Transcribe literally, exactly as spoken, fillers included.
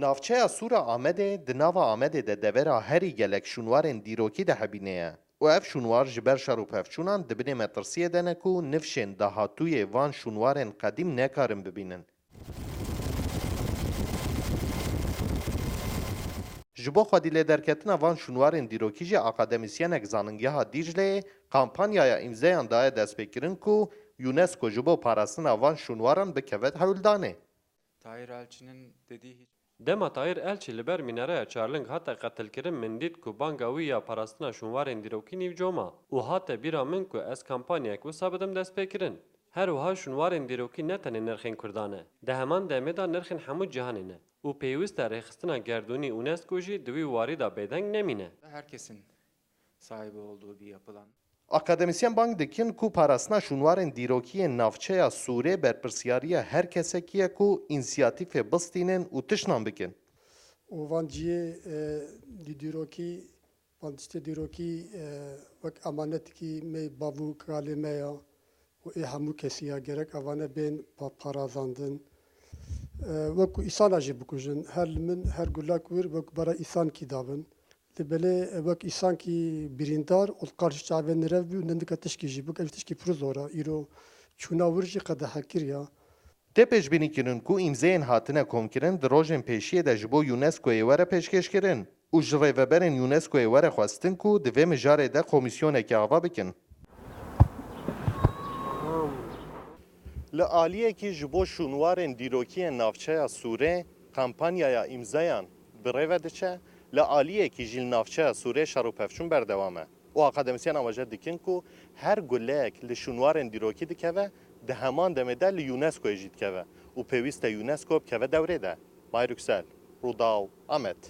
Navçeya Sûr a Amedê di nava Amedê de devera herî gelek şûnwarên dîrokî de hebîne ye û ev şûnwar ji ber şer û pevçûnan di binê metirsiyê de ne ku nifşên dahatûyê van şûnwarên qedîm nekarin bibînin. Ji bo xwedî lêderketina van şûnwarên dîrokî jî akademîsyenek Zanîngeha Dîcleyê kampanyaya îmzeyan daye destpêkirin ku UNESCO ji bo parastina van şûnwaran bikeve hewldanê. Tahir Elçi'nin dediği hiç Dema Tahir Elçî li ber mînareya Çarling hate qetilkirin, min dît ku banga wî ya parastina şûnwarên dîrokî nîvcoma û hate bîra min ku ez kampanyayek wisa bidim destpêkirin. Her wiha şûnwarên dîrokî ne tenê nirxên Kurdan e. Di heman demê de nirxên hemû cîhanê ne û pêwîst e rêxistina gerdûnî UNESCO jî di wî warî de bêdeng nemîne. Herkesin sahibi olduğu bir yapılan Akademîsyen bang dikin ku parastina şûnwarên dîrokî yên navçeya Sûrê berpirsiyariya her kesekî ye ku însiyatîfê bistînin û tiştnan bikin. Û van ciyê e, di dîrokî, van tiştê dîrokî e, wek emanetikî me bav û kalê me ya û ê hemû kesî ya, gerek evane bên pa- parazandin. E, wek ku îsana jî bikujin, her li min, her gulak wir wek bara îsankî dabin. Lê belê wek îsankî birîndar û li qarşî çavên rev bî û ne nika tişkî jî bûk, ev tişkî pir zor e. Îro çûna wir jî qedexe kiriya. Tê pêşbînîkirin ku îmzeyên hatine komkirin di rojên pêşiyê de ji bo UNESCOyê were pêşkêşkirin û ji rêveberên UNESCOyê were xwestin ku di vê mijarê de komîsyonekê ava bikin. Li aliyekî ji bo şûnwarên dîrokî yên navçeya Sûrê kampanyaya îmzeyan bi rê ve diçe, li aliyekî jî li navçeya Sûrê şer û pevçûn berdewam e û akademîsyen amaje dikin ku her guleyek li şûnwarên dîrokî dikeve, di heman demê de li UNESCOyê jî dikeve û pêwîst e UNESCO bikeve dewrê de. Mahir Yüksel, Rûdaw, Amed.